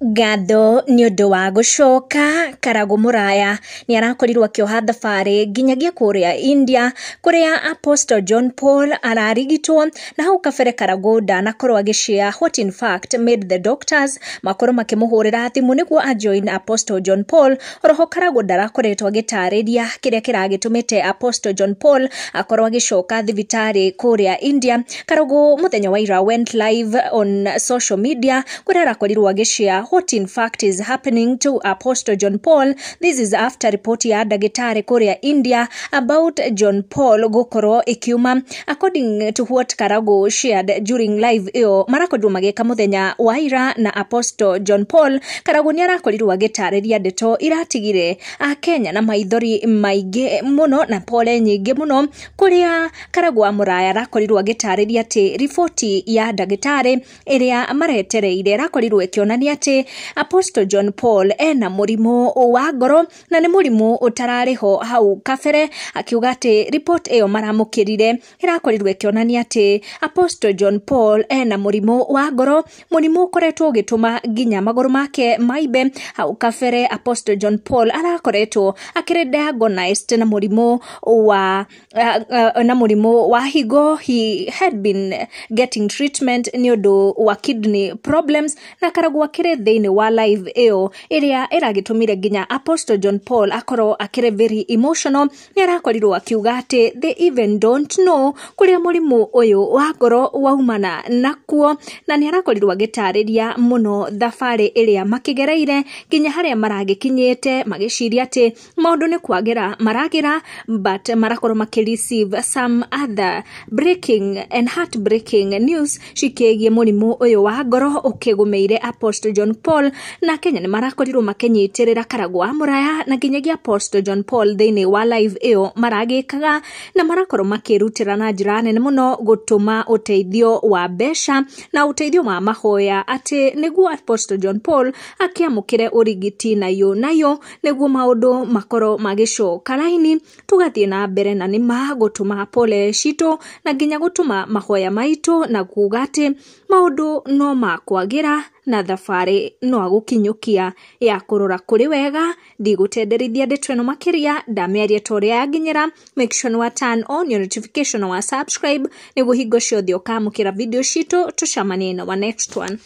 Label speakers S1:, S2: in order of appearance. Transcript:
S1: Ngatho nĩ ũndũ wa gũcoka Karagũ Mũraya nĩ arakorirwo akĩoha thabarĩ nginyagia kũrĩa India kũrĩa Apostle John Paul ararigitwo na hau kabere Karagũ ndanakorwo agĩshare what in fact made the doctors makorwo makĩmũhũrĩra thimũ nĩguo ajoin Apostle John Paul. Oroho Karagũ ndarakoretwo agĩtarĩria kĩrĩa kĩragĩtũmĩte Apostle John Paul akorwo agĩcoka thibitarĩ kũrĩa India. Karagũ mũthenya wa ira went live on social media kũrĩa arakorirwo agĩshare what in fact is happening to Apostle John Paul. This is after report ya ndagĩtarĩ kũrĩa India about John Paul gũkorwo ĩkiuma. According to what Karago shared during live ĩyo marakorirwo magĩka mũthenya wa ira na Apostle John Paul, Karago nĩ arakorirwo agĩtarĩria ndeto iratigire Akenya na maithori maingĩ mũno na pole nyingĩ mũno, kũrĩa Karago wa Mũraya arakorirwo agĩtarĩria atĩ riboti ya ndagĩtarĩ ĩrĩa maretereire ĩrakorirwo ĩkĩonania atĩ Apostle John Paul ena mũrimũ wa ngoro na nĩ mũrimũ ũtararĩ ho hau kabere, akiuga atĩ report ĩyo maramũkĩrire ĩrakorirwo ĩkĩonania atĩ Apostle John Paul ena mũrimũ wa ngoro, mũrimũ ũkoretwo ũgĩtũma nginya magũrũ make maimbe. Hau kabere Apostle John Paul arakoretwo akĩrĩ diagnosed na mũrimũ wa na mũrimũ wa higo. He had been getting treatment nĩ ũndũ wa kidney problems na Karagũ akĩrĩ thĩinĩ wa live ĩyo ĩrĩa ĩragĩtũmire nginya Apostle John Paul akorwo akĩrĩ very emotional. Nĩ arakorirwo akiuga atĩ they even don't know kũrĩa mũrimũ ũyũ wa ngoro waumana nakuo, na nĩ arakorirwo agĩtarĩria mũno thabarĩ ĩrĩa makĩgereire nginya harĩa maragĩkinyĩte magĩciria atĩ maũndũ nĩ kwagĩra maragĩra, but marakorwo makĩ receive some other breaking and heartbreaking news cikĩgiĩ mũrimũ ũyũ wa ngoro ũkĩgũmĩire Apostle John Paul. Na Kenya nĩ marakorirwo makĩnyitĩrĩra Karagũ wa Mũraya na nginyagia Apostle John Paul thĩinĩ wa live ĩyo maragĩkaga, na marakorwo makĩrutĩra na njĩra nene mũno gũtũma ũteithio wa mbeca na ũteithio wa mahoya atĩ nĩguo Apostle John Paul akĩamũkĩre ũrigiti nayo nayo nĩguo maũndũ makorwo magĩcoka raini. Tũgathiĩ na mbere na nĩma gũtũma pole citũ na nginya gũtũma mahoya maitũ na kuga atĩ maũndũ no makwagĩra na thabarĩ no agũkinyũkia ya kũrora kũrĩ wega. Ndigũtenderithia ndeto ĩno makĩria, ndamĩaria ta ũrĩa yanginyĩra. Make sure wa turn on your notification wa subscribe nĩguo hingo ciothe ũkamũkĩra video citũ. Tũcemanie na wa next one.